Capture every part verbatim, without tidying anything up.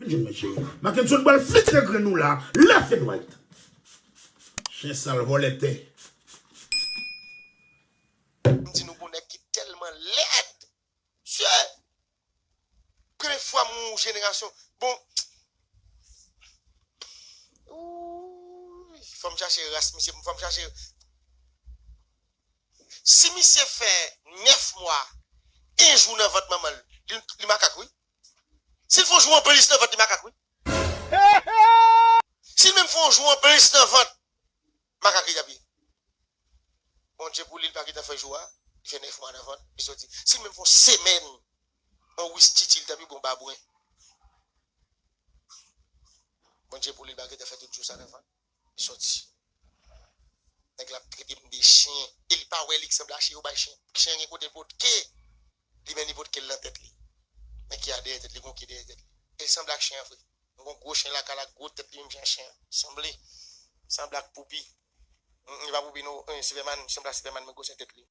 Vin jwenn mwen, cheri. Mackenson pral flite grenn ou la, left and right. Chen sal, vòlè tè. M di nou gon nèg ki tèlman lèd. Mesye! Premye fwa m wè yon jenerasyon. Bon. Ooh, fò m chache ras misye, fò m chache. Si misye fè nèf mwa, en jou nan vant manman l, li, li makak, wi. Si l fè yon jou anplis nan vant, li makak, wi. Si l menm fè yon jou anplis nan vant, makak li t ap ye. Bondye pou li, li pa gentan fè jou a, li fè nèf mwa nan vant, li soti. Si l menm fè yon semèn, yon wis titi, li t ap ye bon babwen. Bondye pou li, li pa gentan fè tout jou sa nan vant. Li soti. Nèg la ap trete m de chen. E li pa wè li k sanble a chen yo bay chen. Chen gen kote l potke. Li menm li potke l nan tèt li. Men ke a dèyè tèt li, gon ke dèyè tèt li. E l sanble ak chen an vre. Gon gwo chen lakay la, gwo tèt li menm jan chen an. Sanble. Sanble ak Poupi. Mm, li pa Poupi non, eh, Superman, sanble ak Superman, men gwosè tèt li.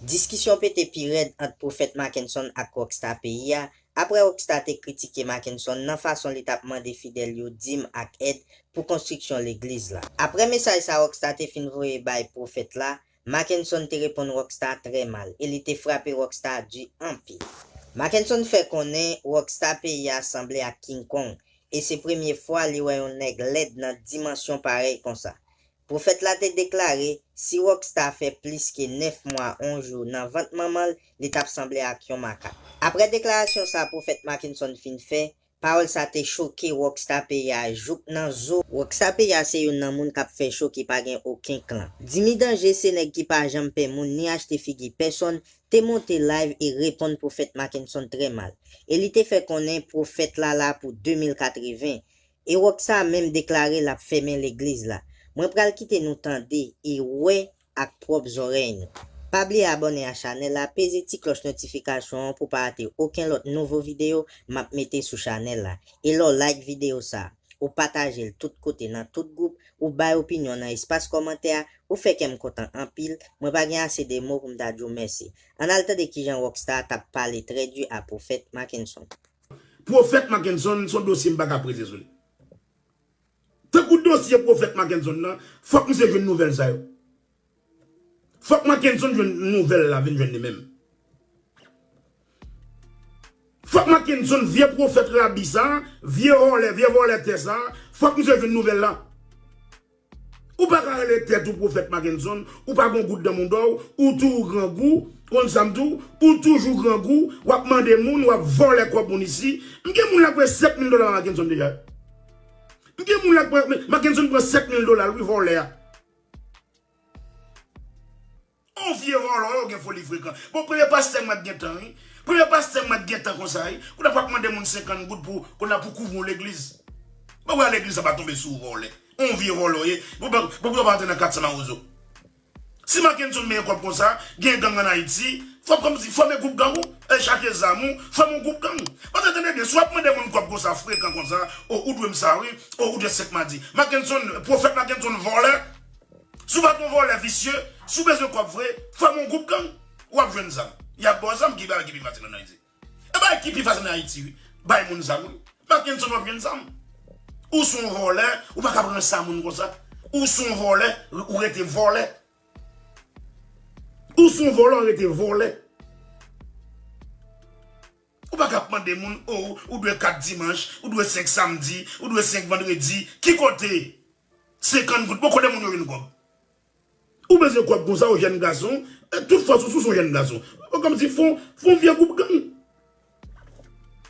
Diskisyon pete pi rèd ant Pwofèt Mackenson ak Rockstar peyi a, apre Rockstar te kritike Mackenson nan fason li t ap mande fidèl yo dim ak èd pou konstriksyon legliz la. Apre mesaj sa Rockstar te fin voye bay Pwofèt la, Mackenson te reponn Rockstar trè mal e li te frape Rockstar di anpil. Mackenson fè konnen Rockstar peyi a sanble ak King Kong e se premye fwa li wè yon nèg lèd nan dimansyon parèy konsa. Pwofèt la te deklare, si Rockstar fè plis ke nèf mwa on jou nan vant manman l, li t ap sanble ak yon makak. Apre deklarasyon sa Pwofèt Mackenson fin fè, pawòl sa te choke Rockstar peyi a jouk nan zo. Rockstar peyi a se youn nan moun k ap fè cho ki pa gen okenn klan. Dimi Danje se nèg ki pa janm pè moun ni achte figi pèsonn, te monte live e reponn Pwofèt Mackenson trè mal. E li te fè konnen Pwofèt la la pou de mil katreven. E Rockstar menm deklare l ap fèmen legliz la. Mwen pral kite nou tande e wè ak pwòp zòrèy nou. Pa bliye abòne a chanèl la, peze ti klòch notifikasyon an pou pa rate okenn lòt nouvo videyo m ap mete sou chanèl la. E lè w like videyo sa, ou pataje l tout kote nan tout gwoup, ou bay opinyon nan espas kòmantè a, ou fè kè m kontan anpil, mwen pa gen ase de mo pou m ta di w mèsi. Ann al tande kijan Rockstar t ap pale trè di a Pwofèt Mackenson. Pwofèt Mackenson, se yon dosye m pa ka prese sou li. Tankou dosye Pwofèt Mackenson nan, fòk misye jwenn nouvèl sa yo. Fòk Mackenson jwenn nouvèl la, vin jwenn li menm. Fòk Mackenson, vye pwofèt rabi sa, vye vòlè, vye vòlè tè sa, fòk misye jwenn nouvèl la. Ou pa ka rele tèt ou Pwofèt Mackenson, ou pa gon goud nan mouda w, ou tou ou grangou, ou konn sa m di w, ou toujou grangou, w ap mande moun, w ap vòlè kòb moun isi. M gen moun la k pran senk mil dola Mackenson deja. M gen moun la k pran, Mackenson pran senk mil dola l wi, vòlè a. On vye vòlò, yo gen foli frekan. Bon, premye pastè mwen t gentan, wi. Premye pastè mwen t gentan konsa, wi. Kounye a w ap mande moun senkant goud pou, kounye a pou kouvri yon legliz. Bon, wè legliz sa pa tonbe sou vòlè. On vye vòlò, ye. Bon, bon, bon, pou yo pa antre nan kat sa mawozo. Si Mackenson menm kòb konsa, gen gang ann Ayiti, fò kòmsi, fòme gwoup gang ou, e chache zam ou, fòme yon gwoup gang. Paske tande byen, si w ap mande moun kòb konsa frekan konsa, o, ou dwe m sa, wi, o, ou dwe senk madi. Mackenson, pwofèt Mackenson vòlè. Si w pa t yon vòlè visye, si w bezwen kòb vre, fòme yon gwoup gang. W ap jwenn zam. Y ap ba w zam ki bagay ki pi fasil ann Ayiti. E bagay ki pi fasil ann Ayiti, wi. Bay moun zam, wi. Mackenson w ap jwenn zam. Ou se yon vòlè, ou pa ka pran sa moun konsa. Ou se yon vòlè, ou rete vòlè. Ou se yon vòlè, ou rete vòlè. Ou pa ka ap mande moun, o, ou dwe kat dimanch, ou dwe senk samdi, ou dwe senk vandredi. Ki kote? Senkant goud, bon, kote moun yo jwenn kòb? Ou bezwen kòb konsa, ou jèn gason, e tout fòs ou sou son jèn gason. Ou kòmsi fon, fon vye gwoup gang.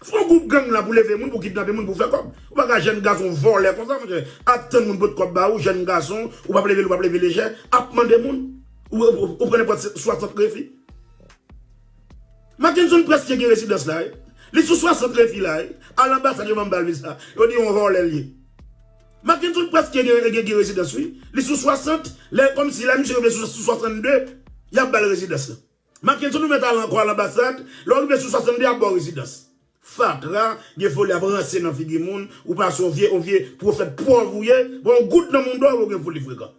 Fon gwoup gang la pou leve moun, pou kidnape moun, pou fè kòb. Ou pa ka jèn gason vòlè konsa, monchè. Ap tann moun pot kòb ba ou, jèn gason, ou p ap leve, ou p ap leve lejè, ap mande moun. Ou, ou, ou pran nenpòt swasant refi. Mackenson prèske gen rezidans la, wi. Li sou swasant refi la, wi. Al anbasad yo ban m ba l viza. Yo di yon vòlè l ye. Mackenson Mackenson prèske gen, gen, gen rezidans, wi. Li sou swasant, lè, kòmsi lè misye rive sou, sou swasannde, y ap ba l rezidans lan. Mackenson, ou mèt al ankò al anbasad, lè w rive sou swasannde, y ap ba w rezidans. Fatra, gen foli ap ranse nan figi moun, ou pa se yon vye, yon vye pwofèt pòv ou ye, bon, yon goud nan moun dò, ou gen foli frekan.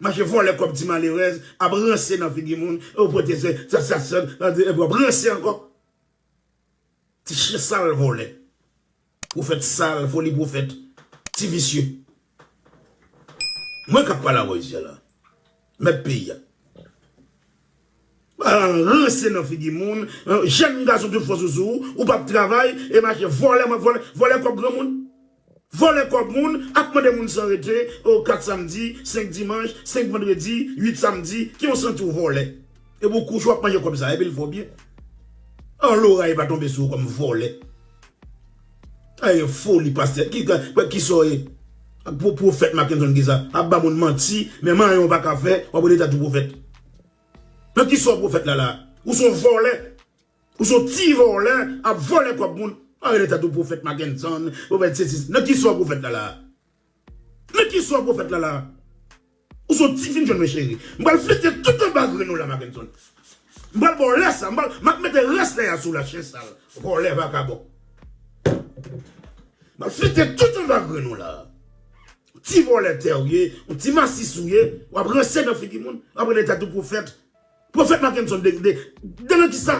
Mache vòlè kòb ti malerèz, ap ranse nan figi moun, ou pote se, sa, sa, sa, sa, epi w ap ranse ankò. Ti chen sal vòlè. Pwofèt sal, foli pwofèt. Ti visye. Mwen k ap pale avè w isi a la. Mèt peyi a. Ranse nan figi moun, jèn gason tout fòs ou sou ou, ou p ap travay, e mache vòlè, vòlè, vòlè kòb granmoun. Vòlè kòb moun, ap mande moun san rete, o, kat samdi, senk dimanch, senk vandredi, uit samdi, ki yon santi w vòlè. Epi w kouche w ap manje kòb sa, epi l fè w byen. An loray pa tonbe sou ou kòm vòlè. Ay, foli pastè, ki, ki, ki sa w ye? Ak pwo-, pwofèt Mackenson ki sa? Ap ba moun manti, men manyen w pa ka fè, w ap rele tèt ou pwofèt. Nan ki sa w pwofèt la la? Ou se yon vòlè. Ou se yon ti vòlè, ap vòlè kòb moun. Pa rele tèt ou pwofèt Mackenson, pwofèt sesi. Nan ki sa w pwofèt la la? Nan ki sa w pwofèt la la? Ou se yon ti fin jwenn mwen cheri. M pral flite tout anba grenn ou la, Mackenson. M pral ba w lè sa, m pral, m ap mete rès lè a sou la, chen sal. Vòlè vakabon. M ap flite tout anba grenn ou la. Ti vòlè tè ou ye, yon ti masis ou ye, w ap ranse nan figi moun, w ap rele tèt ou pwofèt. Pwofèt Mackenson de, de, de nan kisa?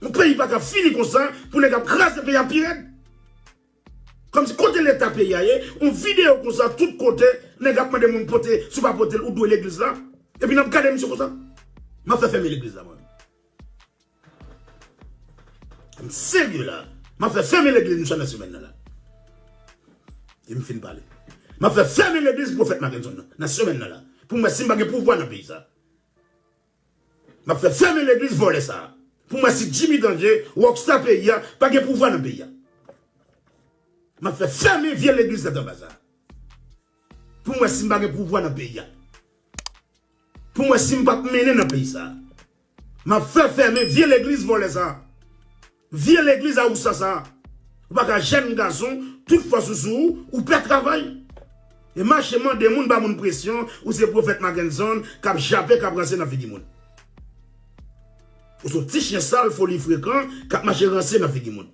Yon peyi pa ka fini konsa, pou nèg ap kraze peyi a pi rèd. Kòmsi kote leta peyi a ye, yon videyo konsa tout kote, nèg ap mande moun pote, si w pa pote l, ou dwe legliz la. Epi n ap gade misye konsa. M ap fè fèmen legliz la, mwen. M serye la. M ap fè fèmen legliz misye nan semèn nan la. E m fin pale. M ap fè fèmen legliz pwofèt Mackenson nan, nan semèn nan la. Pou m wè si m pa gen pouvwa nan peyi sa. M ap fè fèmen legliz vòlè sa. Pou m wè si Jimmy Danje, Rockstar peyi a, pa gen pouvwa nan peyi a. M ap fè fèmen vye legliz tèt anba sa. Pou m wè si m pa gen pouvwa nan peyi a. Pou m wè si m p ap mennen nan peyi sa. M ap fè fèmen vye legliz vòlè sa. Vye legliz awousa sa. Ou pa ka jèn gason, tout fòs ou sou ou, ou pè travay. E mache mande moun, ba moun presyon, ou se pwofèt Mackenson, k ap jape, k ap ranse nan figi moun. Ou se yon ti chen sal, foli frekan, k ap mache ranse nan figi moun.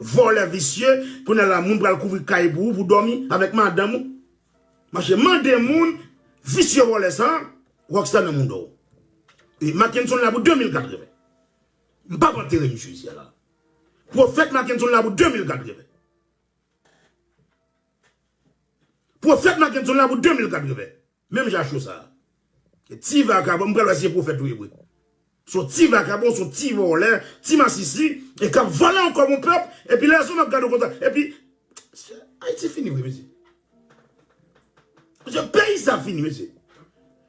Vòlè visye, kounye a la moun pral kouvri kay pou ou, pou dòmi avèk madanm ou. Mache mande moun, visye vòlè sa, Rockstar nan moun dò. E Mackenson la pou de mil katreven. M p ap antere misye isi a la. Pwofèt Mackenson la pou de mil katreven. Pwofèt Mackenson la pou de mil katreven. Menm jan cho sa. E ti vakabon, m pral wè si se pwofèt ou ye vre. Se yon ti vakabon, se yon ti vòlè, ti masisi, e k ap vòlè ankò yon pèp, epi lèzòm ap gade w konsa, epi, Ayiti fini vre, mesye. Mesye, peyi sa fini, mesye.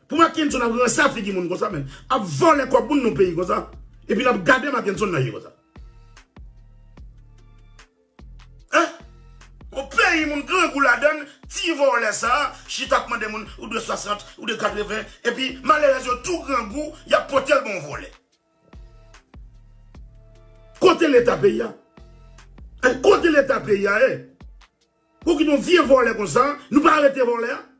Pou Mackenson ap ranse figi moun konsa, men, ap vòlè kòb moun nan peyi konsa, epi n ap gade Mackenson nan je konsa. Hein? Yon peyi moun grangou ladann, ti vòlè sa, chita ap mande moun, ou dwe swasant, ou dwe katreven, epi malerèz yo tou grangou, y ap pote l ba yon vòlè. Kote leta peyi a? Hein? Kote leta peyi a, eh? Pou kite yon vye vòlè konsa, nou pa arete vòlè a? Hein?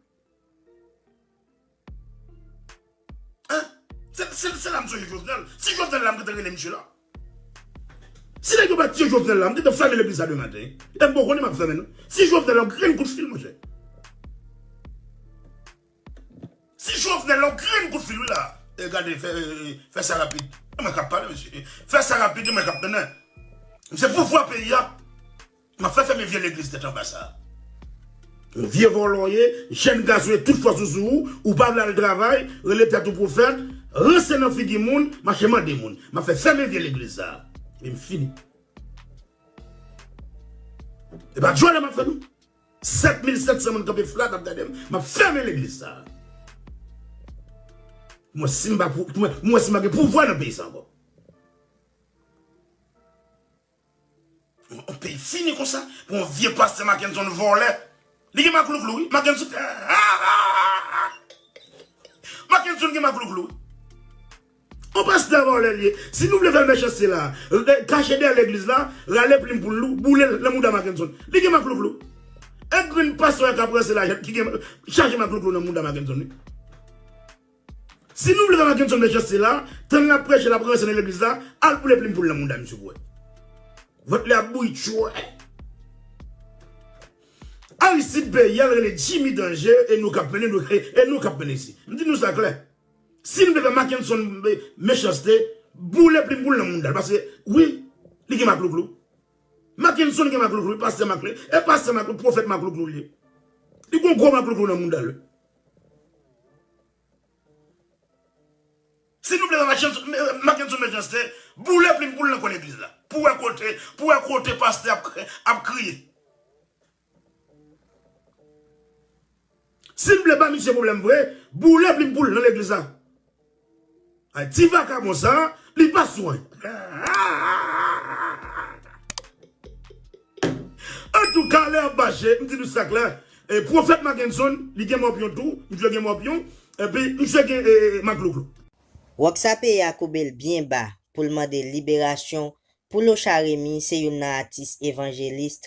Se, se, se la m sonje Jovenel. Si Jovenel la, m te rele misye la. Si nèg yo pa tiye Jovenel la, m te fèmen legliz la demen maten. E m poko konnen m ap fèmen, non. Si Jovenel la, yon grenn kout fil, monchè. Si Jovenel la, yon grenn kout fil, wi la. E gade, fè, fè sa rapid. E mwen k ap pale, mesye. Fè sa rapid, e mwen k ap mennen. Se pouvwa peyi a. M ap fè fèmen vye legliz tèt anba sa. Yon vye vòlò w ye, jèn gason e tout fòs ou sou ou, ou pa vle al travay, rele tèt ou pwofèt, ranse nan figi moun, mache mande moun. M ap fè fèmen vye legliz sa. E m fini. E pa djòlè m ap fè non. Sèt mil sèt san moun kanpe flat ap gade m, m ap fèmen legliz sa. Mwen si m pa pou, mwen, mwen si m pa gen pouvwa nan peyi sa ankò. On, on peyi fini konsa pou yon vye pastè Mackenson vòlè. Li gen maklouklou, wi. Mackenson, Mackenson gen maklouklou, wi. On pastè vòlè li ye. Si nou vle fè l mechanste la, kache dèyè legliz la, rale plim pou l, boule l nan mouda Mackenson. Li gen maklouklou. Grenn pastè k ap ranse lajan ki gen chaje maklouklou nan mouda Mackenson wi. Si nou vle fè Mackenson mechanste la, tann l ap preche, l ap ranse nan legliz la, al boule plim pou l nan mouda misye pou wè. Vant li ap bouyi tchwè. Aristide peyi a l rele Jimmy Danje e nou k ap mennen, nou, e, e nou k ap mennen isi. M di nou sa klè. Si nou vle fè Mackenson mechanste, boule plim pou l nan mouda l. Paske, wi, li gen maklouklou. Mackenson gen maklouklou, pastè maklouklou, e pastè maklouklou, pwofèt maklouklou li ye. Li gon gwo maklouklou nan mouda l. Si nou vle fè Mackenson, Mackenson mechanste, boule plim pou l nan kwen legliz la. Pou wè kote, pou wè kote pastè ap, ap kriye. Si n vle ba misye pwoblèm vre, boule plim pou l nan legliz la. Ay, ti vakabon sa, li pa swen. Antouka, lè y ap mache, m di nou sa klè, e, pwofèt Mackenson, li gen mòpyon tou, misye gen mòpyon, epi misye gen, e, e, maklouklou. Rockstar peyi a koube l byen ba pou l mande liberasyon pou Locha Remy se youn nan atis evanjelis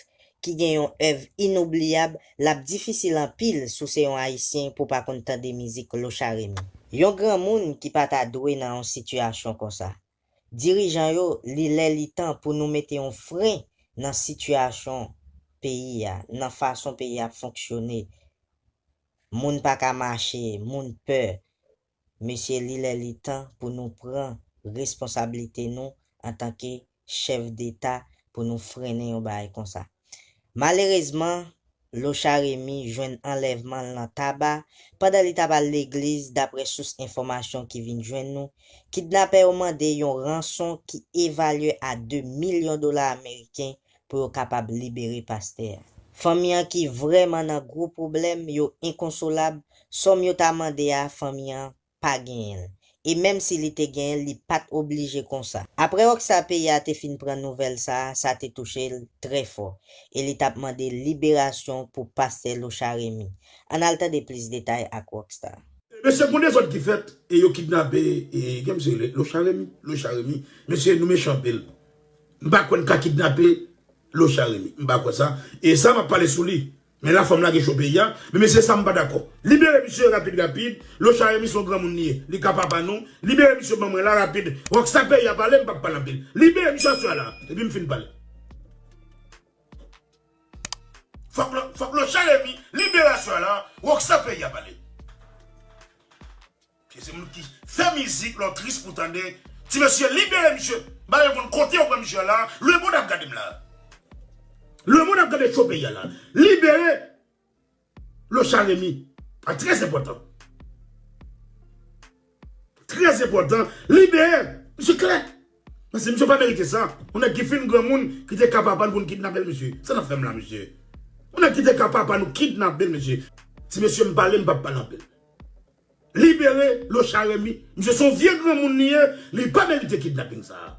ki gen yon èv inoubliyab, l ap difisil anpil si w se yon ayisyen pou w pa konn tande mizik Locha Remy. Yon granmoun ki pa ta dwe nan yon sitiyasyon konsa. Dirijan yo, li lè li tan pou nou mete yon fren nan sitiyasyon peyi a, nan fason peyi a ap fonksyone. Moun pa ka mache, moun pè. Mesye, li lè li tan pou nou pran responsablite nou antanke chèf deta pou nou frennen yon bagay konsa. Malerezman, Locha Remy jwenn anlèvman l nan Taba pandan li t ap al legliz, daprè sous enfòmasyon ki vin jwenn nou. Kidnapè yo mande yon ranson ki evalye a de milyon dola ameriken pou yo kapab libere pastè a. Fanmi an ki vrèman nan gwo pwoblèm, yo enkonsolab, sòm yo ta mande a, fanmi an pa genyen l. E menm si li te genyen l, li pa t oblije konsa. Apre Rockstar peyi a te fin pran nouvèl sa a, sa te touche l trè fò, e li t ap mande liberasyon pou pastè Locha Remy. Ann al tande plis detay ak Rockstar. Mesye, gon dezòd ki fèt, e yo kidnape, e, kiyès misye rele? Locha Remy, Locha Remy. Mesye, nou mechan anpil. M pa kwè n ka kidnape Locha Remy. M pa kwè sa. E sa m ap pale sou li. Men la fòm la gen cho peyi a. Men mesye, sa m pa dakò. Libere misye rapid rapid. Locha Remy se yon granmoun li ye. Li ka papa nou. Libere misye ban mwen la rapid. Rockstar peyi a pale, m p ap pale anpil. Libere misye aswè a la. Epi m fin pale. Fòk, fòk Locha Remy libere aswè a la. Rockstar peyi a pale. Mesye, se moun ki fè mizik, lè w tris pou tande. Ti mesye, libere misye. M pa menm konn kote yo pran misye a la. Lemonn ap gade m la. Lemonn ap gade cho peyi a la. Libere Locha Remy. A, trè enpòtan. Trè enpòtan. Libere. Misye klè. Paske misye pa merite sa. Yon nèg ki fin granmoun, ki te ka papa n pou n kidnape l, mesye. Sa n ap fè m la, mesye? Yon nèg ki te ka papa nou kidnape l, mesye. Ti mesye, m pale, m p ap pale anpil. Libere Locha Remy. Misye se yon vye granmoun li ye, li pa merite kidnaping sa a.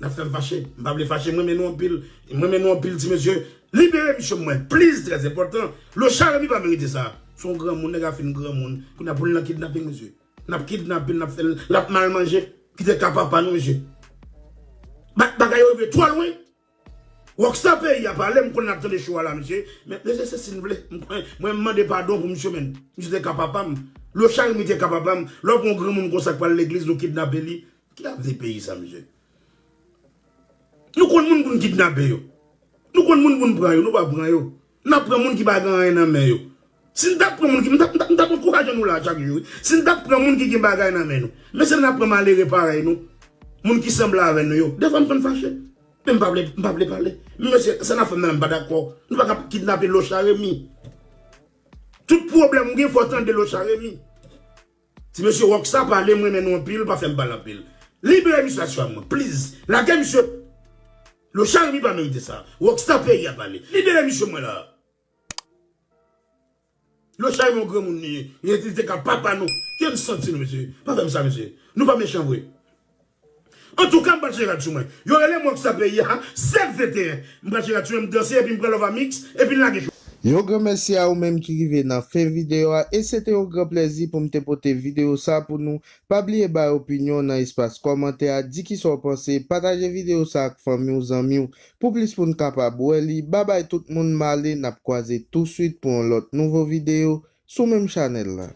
N ap fè m fache. M pa vle fache, m renmen nou anpil. M renmen nou anpil, ti mesye. Libere misye mwen, please, trè enpòtan. Locha Remy pa merite sa. Se yon granmoun, nèg la fin granmoun. Kounye a pou l nan kidnaping, mesye. N ap kidnape l, n ap fè l, l ap mal manje. Kite ka papa nou, mesye. Ba-, bagay yo rive twò lwen. Rockstar peyi a pale, m konnen n ap tande cho a la, mesye. Men, mesye, se si n vle. M konnen, mwen, m mande padon pou misye, men. Misye te ka papa m. Locha Remy te ka papa m. Lè w gen yon granmoun konsa k pral legliz, nou kidnape li. Ki avni peyi sa, mesye? Nou konn moun pou n kidnape yo. Nou konn moun pou n pran yo, nou pa pran yo. N ap pran moun ki pa gen anyen nan men yo. Si n t ap pran moun ki, m t ap, m t ap, m t ap ankouraje nou la chak jou, wi. Si n t ap pran moun ki gen bagay nan men nou. Men se n ap pran malere parèy nou. Moun ki sanble avè nou yo. Defwa m konn fache. Men m pa vle, m pa vle pale. Men mesye, sa n ap fè m nan, m pa dakò. Nou pa ka kidnape Locha Remy. Tout pwoblèm ou gen, fò w tande Locha Remy. Ti mesye, Rockstar pale, m renmen nou anpil, pa fè m pale anpil. Libere misye aswè a mwen, please. Lage misye. Locha Remy pa merite sa. Rockstar peyi a pale. Libere misye mwen la. Locha Remy yon granmoun li ye. Li te ka papa nou. Kè m santi nou, mesye. Pa fè m sa, mesye. Nou pa mechan vre. Antouka, m pral chanje rad sou mwen. Yo rele m Rockstar peyi a, sèt venteyen. M pral chanje rad sou mwen, m danse, epi m pran Love Amix, epi n lage cho. Yon gran mèsi a ou menm ki rive nan fen videyo a, e se te yon gran plèzi pou m te pote videyo sa pou nou. Pa bliye bay opinyon nan espas kòmantè a, di kisa w panse, pataje videyo sa ak fanmi w, zanmi w, pou plis moun kapab wè li. Babay tout moun, m ale, n ap kwaze touswit pou yon lòt nouvo videyo sou menm chanèl la.